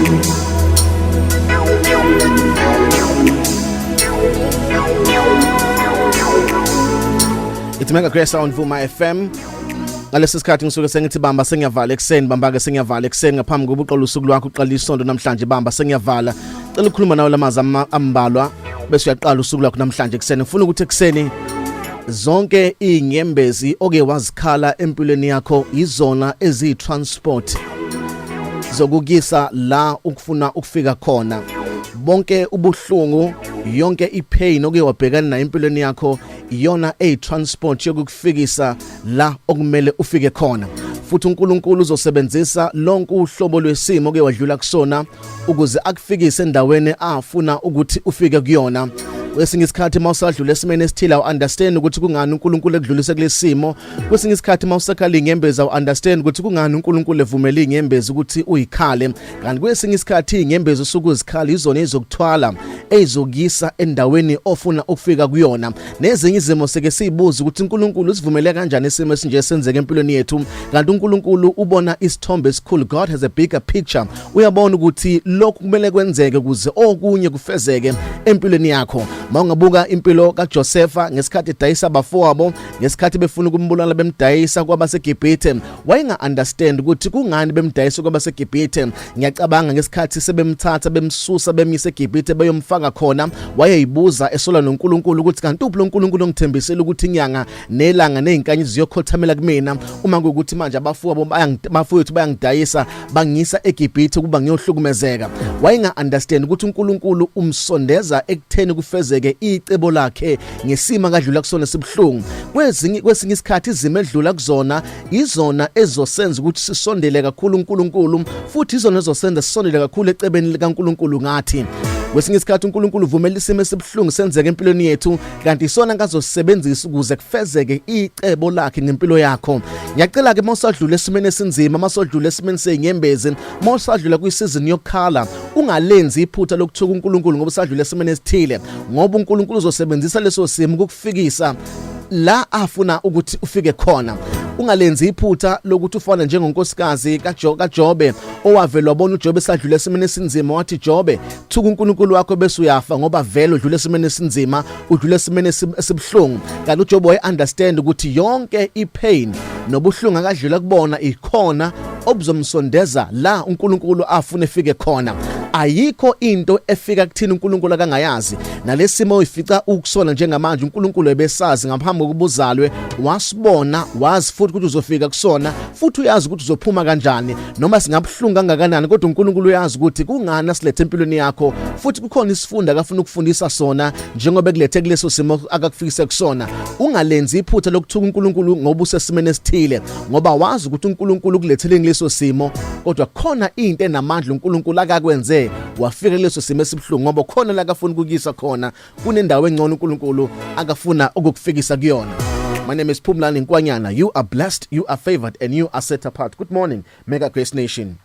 It's Mega Grace on Vuma FM. Ngalesi sikhathi ngisuke sengithi bamba sengiyavala ekuseni, bamba ke sengiyavala ekuseni ngaphambi kokuba uqale usuku lwakho, uqala isonto namhlanje, bamba sengiyavala. Cela ukukhuluma nawe lamazwi ambalwa bese uyaqala usuku lwakho namhlanje ekuseni. Ngifuna ukuthi ekuseni zonke izinyembezi oke wazikhala empilweni yakho izona eziyi-transport zokukisa la ukufuna ukufika khona. Bonke ubuhlungu, yonke ipain oke wabhekana nayo empilweni yakho, iyona eyi-transport yokukufikisa la okumele ufike khona. Futhi uNkulunkulu uzosebenzisa lonke uhlobo lwesimo oke wadlula kusona ukuze akufikise endaweni afuna ukuthi ufike kuyona. Kwesinye isikhathi mawusadlula esimeni esithile, awu-understand ukuthi kungani uNkulunkulu ekudlulise kulesi simo. Kwesinye isikhathi mawusakhala inyembezi, awu-understand ukuthi kungani uNkulunkulu evumele inyembezi ukuthi uyikhale. Kanti kwesinye isikhathi inyembezi usuke uzikhala izona ezizokuthwala, ezokuyisa endaweni ofuna ukufika kuyona. Nezinye izimo seke siyibuza ukuthi uNkulunkulu usivumele kanjani isimo esinje senzeke empilweni yethu, kanti uNkulunkulu ubona isithombe esikhulu. God has a bigger picture. Uyabona ukuthi lokhu kumele kwenzeke ukuze okunye kufezeke empilweni yakho. Mawungabuka impilo kaJosepha ngesikhathi edayisa abafowabo, ngesikhathi befuna ukumbulala bemdayisa kwabaseGibhithe, wayenga understand ukuthi kungani bemdayisa kwabaseGibhithe. Ngiyacabanga ngesikhathi sebemthatha bemsusa bemyisa eGibhithe beyomfaka khona, wayeyibuza esola noNkulunkulu ukuthi kanti uphi lo Nkulunkulu ongithembisile ukuthi inyanga nelanga nezinkanyezi ziyokhothamela kumina, uma kuwukuthi manje abafowabo abafowethu bayangidayisa bangisa eGibhithe ukuba ngiyohlukumezeka. Wayenga understand ukuthi uNkulunkulu umsondeza ekutheni kufezeke icebo lakhe ngesimo akadlula kusona sibuhlungu. Kwezinye kwesinye isikhathi izimo edlula kuzona izona ezosenza ukuthi sisondele kakhulu uNkulunkulu, futhi izona ezosenza sisondele kakhulu ecebeni likaNkulunkulu ngathi. Kwesinye isikhathi uNkulunkulu uvumela isimo esibuhlungu senzeke empilweni yethu, kanti isona ngazosebenzisa ukuze kufezeke icebo lakhe ngempilo yakho. Ngiyacela ke, mawusadlula esimeni esinzima, mawusadlula esimeni sezinyembezi, mawusadlula kwisizini yokukhala, ungalenzi iphutha lokuthuka uNkulunkulu ngoba usadlula esimeni esithile, ngoba uNkulunkulu uzosebenzisa leso simo ukukufikisa la afuna ukuthi ufike khona. Ungalenzi iphutha lokuthi ufana njengonkosikazi kaJobe owavela wabona uJobe esadlula esimeni esinzima, wathi, "Jobe, thuka uNkulunkulu wakho bese uyafa, ngoba vele udlula esimeni esinzima, udlula esimeni esibuhlungu." Kanti uJobe waye understand ukuthi yonke ipain nobuhlungu akadlula kubona ikhona obuzomsondeza la uNkulunkulu afuna efike khona. Ayikho into efika kuthina uNkulunkulu akangayazi. Nalesimo uyifica ukusona njengamanje, uNkulunkulu ebesazi ngaphambi kokuba uzalwe, wasibona, wazi futhi ukuthi uzofika kusona, futhi uyazi ukuthi uzophuma kanjani, noma singabuhlungu kangakanani, kodwa uNkulunkulu uyazi ukuthi kungani asilethe empilweni yakho, futhi kukhona isifundo akafuna ukufundisa sona njengoba ekulethe kuleso simo akakufikise kusona. Ungalenzi iphutha lokuthuka uNkulunkulu ngoba usesimeni esithile, ngoba wazi ukuthi uNkulunkulu ukulethele kuleso simo, kodwa khona into enamandla uNkulunkulu akakwenze wafika kuleso simo esibuhlungu, ngoba khona la akafuna ukukuyisa khona, kunendawo engcono uNkulunkulu akafuna ukukufikisa kuyona. My name is Phumlani Nkwanyana. You are blessed, you are favored, and you are set apart. Good morning, Mega Grace Nation.